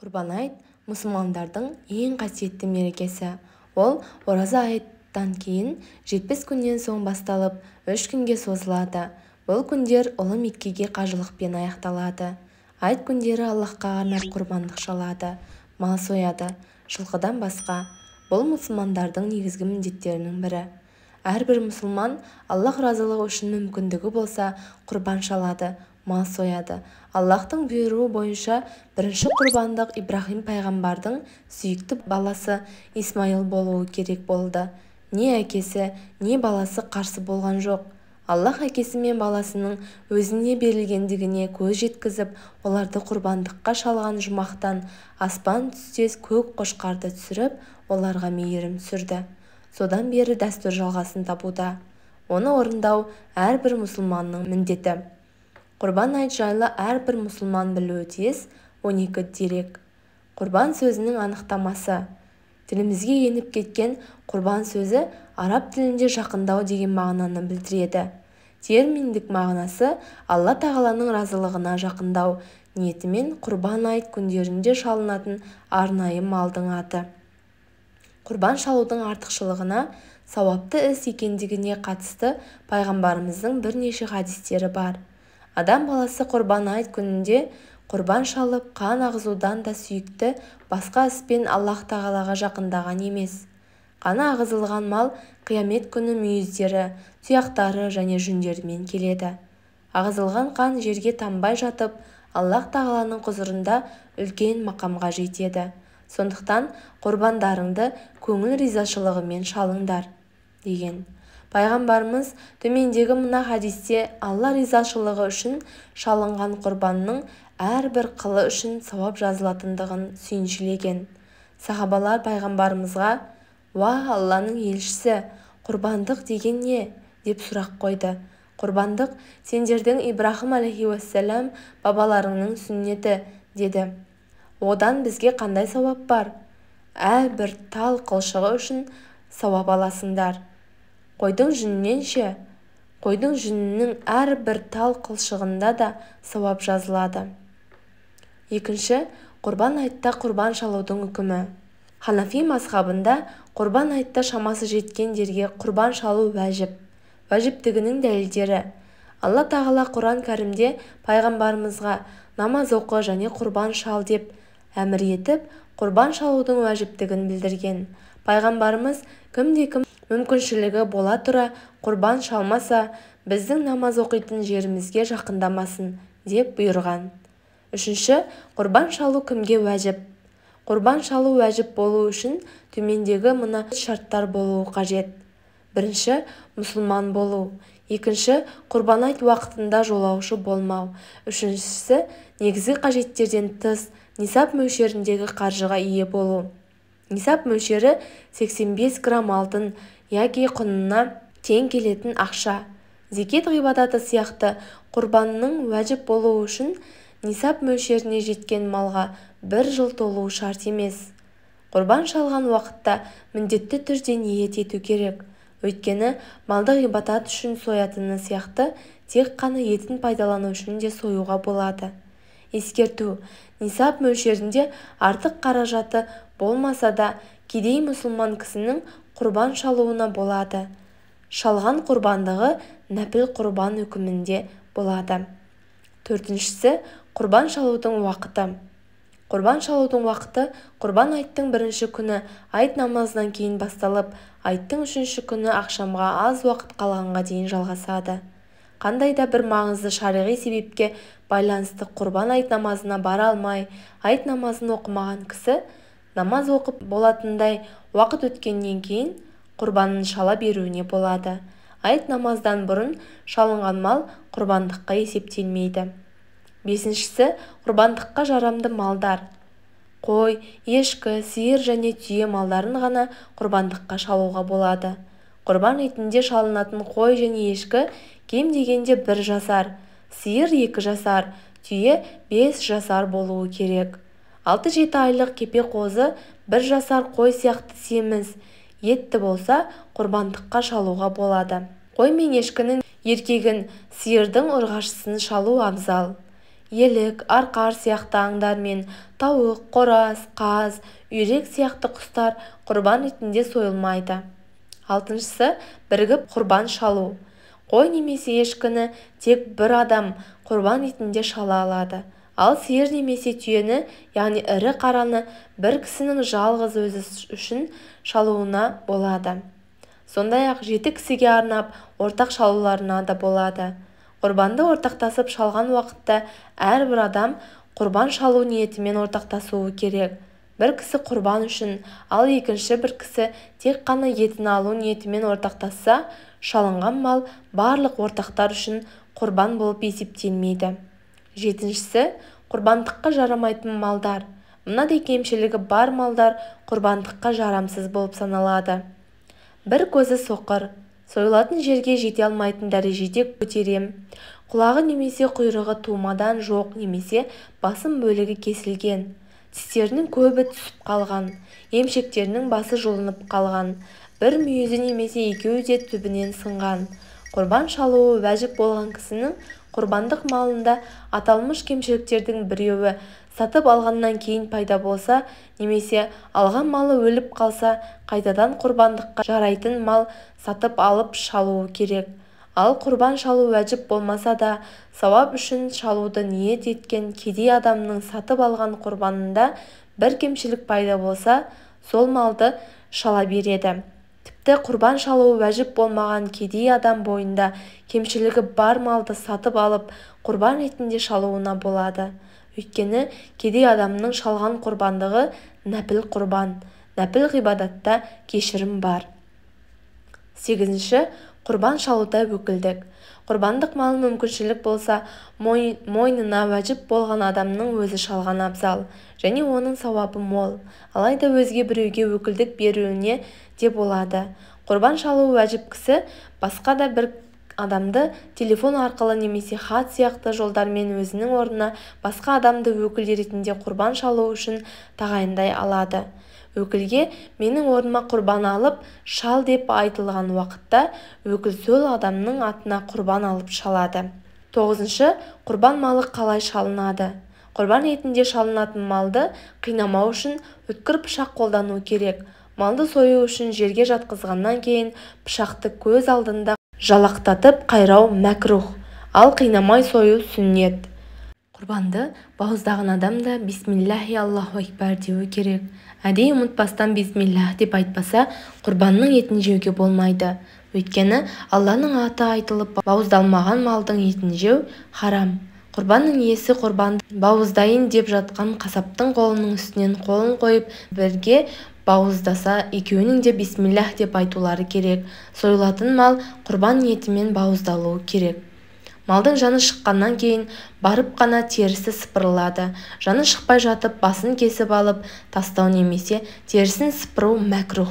Құрбан айт мұсылмандардың ең қасиетті мерекесі. Ол ораза айттан кейін 70 күннен соң басталып, 3 күнге созылады. Бұл күндер ұлы Меккеге қажылықпен аяқталады. Айт күндері Аллаһқа арнап құрбандық шалады, мал сояды, жылқыдан басқа. Бұл мұсылмандардың негізгі міндеттерінің бірі. Әрбір мұсылман Аллаһ разылығы үшін мүмкіндігі болса құрбан шалады, мал сояды. Аллаһтың бұйрығы бойынша бірінші құрбандық Ибраһим пайғамбардың сүйікті баласы Исмайыл болуы керек болды. Не әкесі, не баласы қарсы болған жоқ. Аллаһ әкесі мен баласының өзіне берілгендігіне көз жеткізіп, оларды құрбандыққа шалған жұмақтан аспан түстес көк қошқарды түсіріп, оларға мейірім түсірді. Содан бері дәстүр жалғасын табуда. Оны орындау әрбір мұсылманның міндеті. Құрбан айт жайлы әрбір мұсылман білуі тиіс 12 дерек. Құрбан сөзінің анықтамасы. Тілімізге еніп кеткен құрбан сөзі араб тілінде жақындау деген мағынаны білдіреді. Терминдік мағынасы Алла тағаланың разылығына жақындау ниетімен құрбан айт күндерінде шалынатын арнайы малдың аты. Құрбан шалудың артықшылығына, сауапты іс екендігіне қатысты пайғамбарымыздың бірнеше хадистері бар. Адам баласы құрбан айт күнінде құрбан шалып, қан ағызудан да сүйікті басқа іспен Аллаһ тағалаға жақындаған емес. Қаны ағызылған мал қиямет күні мүйіздері, тұяқтары және жүндерімен келеді. Ағызылған қан жерге тамбай жатып, Аллаһ тағаланың құзырында үлкен мақамға жетеді. Сондықтан құрбандарыңды көңіл ризашылығымен шалыңдар, деген. Пайғамбарымыз төмендегі мына хадисте Алла ризашылығы үшін шалынған құрбанның әрбір қылы үшін сауап жазылатындығын сүйіншілеген. Сахабалар пайғамбарымызға: «Уа, Алланың елшісі, құрбандық деген не?» деп сұрақ қойды. Құрбандық сендердің Ибраһим алейхиссалам бабаларыңның сүннеті, деді. Одан бізге қандай сауап бар? Әрбір тал қылшығы үшін сауап аласыңдар. Қойдың жүнінен ше? Қойдың жүнінің әрбір тал қылшығында да сауап жазылады. Екінші, құрбан айтта құрбан шалудың үкімі. Ханафи мазхабында құрбан айтта шамасы жеткендерге құрбан шалу уәжіп. Уәжіптігінің дәлелдері. Алла тағала Құран кәрімде пайғамбарымызға намаз оқы және құрбан шал деп әмір етіп, құрбан шалудың уәжіптігін білдірген. Пайғамбарымыз кімде-кім мүмкіншілігі бола тұра құрбан шалмаса, біздің намаз оқитын жерімізге жақындамасын деп бұйырған. Үшінші, құрбан шалу кімге уәжіп? Құрбан шалу уәжіп болу үшін төмендегі мына шарттар болуы қажет. Бірінші, мұсылман болу. Екінші, құрбан айт уақытында жолаушы болмау. Үшіншісі, негізгі қажеттерден тыс нисап мөлшеріндегі қаржыға ие болу. Нисап мөлшері 85 грамм алтын яки құнына тең келетін ақша. Зекет ғибадаты сияқты құрбанның уәжіп болуы үшін нисап мөлшеріне жеткен малға бір жыл толуы шарт емес. Құрбан шалған уақытта міндетті түрде ниет ету керек. Өйткені малды ғибадат үшін соятыны сияқты тек қана етін пайдалану үшін де союға болады. Ескерту: нисап мөлшерінде артық қаражаты болмаса да кедей мұсылман кісінің құрбан шалуына болады. Шалған құрбандығы нәпіл құрбан үкімінде болады. Төртіншісі, құрбан шалудың уақыты. Құрбан шалудың уақыты құрбан айттың бірінші күні айт намазынан кейін басталып, айттың үшінші күні ақшамға аз уақыт қалғанға дейін жалғасады. Қандай да бір маңызды шариғи себепке байланысты құрбан айт намазына бара алмай, айт намазын оқымаған кісі намаз оқып болатындай уақыт өткеннен кейін құрбанын шала беруіне болады. Айт намаздан бұрын шалынған мал құрбандыққа есептелмейді. Бесіншісі, құрбандыққа жарамды малдар. Қой, ешкі, сиыр және түйе малдарын ғана құрбандыққа шалуға болады. Құрбан ретінде шалынатын қой және ешкі кем дегенде 1 жасар, сиыр 2 жасар, түйе 5 жасар болуы керек. 6-7 айлық кепе қозы 1 жасар қой сияқты семіз, етті болса, құрбандыққа шалуға болады. Қой мен ешкінің еркегін, сиырдың ұрғашысын шалу абзал. Елік, арқар сияқты аңдар мен тауық, қораз, қаз, үйрек сияқты құстар құрбан ретінде сойылмайды. Алтыншысы, бірігіп құрбан шалу. Қой немесе ешкіні тек бір адам құрбан ретінде шала алады. Ал сиыр немесе түйені, яғни ірі қараны бір кісінің жалғыз өзі үшін шалуына болады. Сондай-ақ 7 кісіге арнап ортақ шалуларына да болады. Құрбанды ортақтасып шалған уақытта әрбір адам құрбан шалу ниетімен ортақтасуы керек. Бір кісі құрбан үшін, ал екінші бір кісі тек қана етін алу ниетімен ортақтасса, шалынған мал барлық ортақтар үшін құрбан болып есептелмейді. Жетіншісі, құрбандыққа жарамайтын малдар. Мынадай кемшілігі бар малдар құрбандыққа жарамсыз болып саналады. Бір көзі соқыр, сойылатын жерге жете алмайтын дәрежеде көтерем, құлағы немесе құйрығы тумадан жоқ немесе басым бөлігі кесілген, тістерінің көбі түсіп қалған, емшектерінің басы жұлынып қалған, бір мүйізі немесе екеуі де түбінен сынған. Құрбан шалуы уәжіп болған кісінің құрбандық малында аталмыш кемшіліктердің біреуі сатып алғаннан кейін пайда болса, немесе алған малы өліп қалса, қайтадан құрбандыққа жарайтын мал сатып алып шалуы керек. Ал құрбан шалу уәжіп болмаса да, сауап үшін шалуды ниет еткен кедей адамның сатып алған құрбанында бір кемшілік пайда болса, сол малды шала береді. Тіпті құрбан шалуы уәжіп болмаған кедей адам бойында кемшілігі бар малды сатып алып, құрбан ретінде шалуына болады. Өйткені кедей адамның шалған құрбандығы нәпіл құрбан. Нәпіл ғибадатта кешірім бар. Сегізінші, құрбан шалуда өкілдік. Құрбандық мал мүмкіншілік болса, мойнына уәжіп болған адамның өзі шалған абзал, және оның сауабы мол. Алайда өзге біреуге өкілдік беруіне де болады. Құрбан шалуы уәжіп кісі басқа да бір адамды телефон арқылы немесе хат сияқты жолдармен өзінің орнына басқа адамды өкіл ретінде құрбан шалу үшін тағайындай алады. Өкілге менің орныма құрбан алып шал деп айтылған уақытта өкіл сол адамның атына құрбан алып шалады. Тоғызыншы, құрбан малы қалай шалынады? Құрбан ретінде шалынатын малды қинамау үшін өткір пышақ қолдану керек. Малды сою үшін жерге жатқызғаннан кейін пышақты көз алдында жалақтатып қайрау мәкрух, ал қинамай сою сүннет. Құрбанды бауыздаған адам да бисмиллахи Аллаху акбар деуі керек. Әдейі ұмытпастан бисмиллах деп айтпаса, құрбанның етін жеуге болмайды. Өйткені Алланың аты айтылып бауыздалмаған малдың етін жеу харам. Құрбанның иесі құрбанды бауыздайын деп жатқан қасаптың қолының үстінен қолын қойып бірге бауыздаса, екеуінің де бисмиллах деп айтулары керек. Сойылатын мал құрбан ниетімен бауыздалуы керек. Малдың жаны шыққаннан кейін барып қана терісі сыпырылады. Жаны шықпай жатып басын кесіп алып тастау немесе терісін сыпыру мәкрух.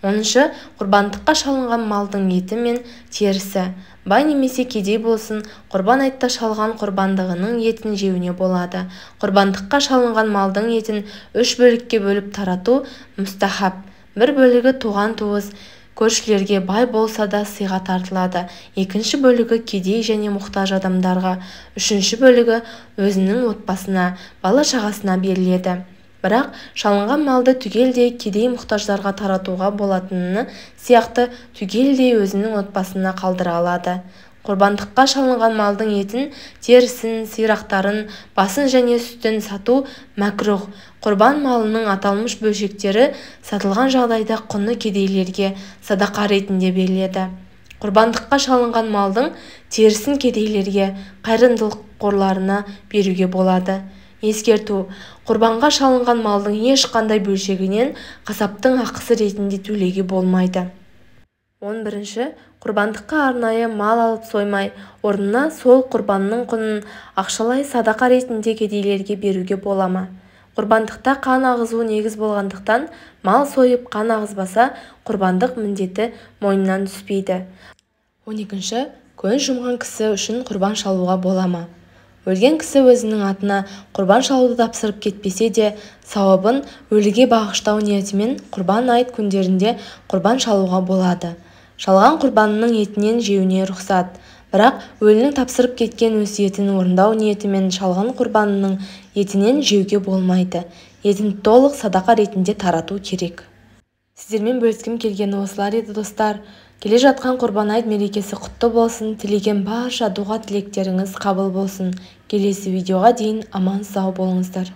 Оныншы, құрбандыққа шалынған малдың еті мен терісі. Бай немесе кедей болсын, құрбан айтта шалған құрбандығының етін жеуіне болады. Құрбандыққа шалынған малдың етін 3 бөлікке бөліп тарату мұстахаб. Бір бөлігі туған-туыс, көршілерге, бай болса да сыйға тартылады. Екінші бөлігі кедей және мұқтаж адамдарға, үшінші бөлігі өзінің отбасына, бала-шағасына беріледі. Бірақ шалынған малды түгелдей кедей мұқтаждарға таратуға болатыны сияқты түгелдей өзінің отбасына қалдыра алады. Құрбандыққа шалынған малдың етін, терісін, сирақтарын, басын және сүтін сату мәкрух. Құрбан малының аталмыш бөлшектері сатылған жағдайда құны кедейлерге садақа ретінде беріледі. Құрбандыққа шалынған малдың терісін кедейлерге, қайырымдылық қорларына беруге болады. Ескерту: құрбанға шалынған малдың ешқандай бөлшегінен қасаптың ақысы ретінде төлеуге болмайды. 11-ші, құрбандыққа арнайы мал алып соймай, орнына сол құрбанның құнын ақшалай садақа ретінде кедейлерге беруге бола ма? Құрбандықта қан ағызу негіз болғандықтан, мал сойып қан ағызбаса, құрбандық міндеті мойнынан түспейді. 12-ші, көз жұмған кісі үшін құрбан шалуға бола ма? Өлген кісі өзінің атына құрбан шалуды тапсырып кетпесе де, сауабын өліге бағыштау ниетімен құрбан айт күндерінде құрбан шалуға болады. Шалған құрбанының етінен жеуіне рұқсат. Бірақ өлінің тапсырып кеткен өсиетін орындау ниетімен шалған құрбанының етінен жеуге болмайды. Етін толық садақа ретінде тарату керек. Сіздермен бөліскім келгені осылар еді, достар. Келе жатқан Құрбан айт мерекесі құтты болсын! Тілеген барша дұға-тілектеріңіз қабыл болсын! Келесі видеоға дейін аман-сау болыңыздар!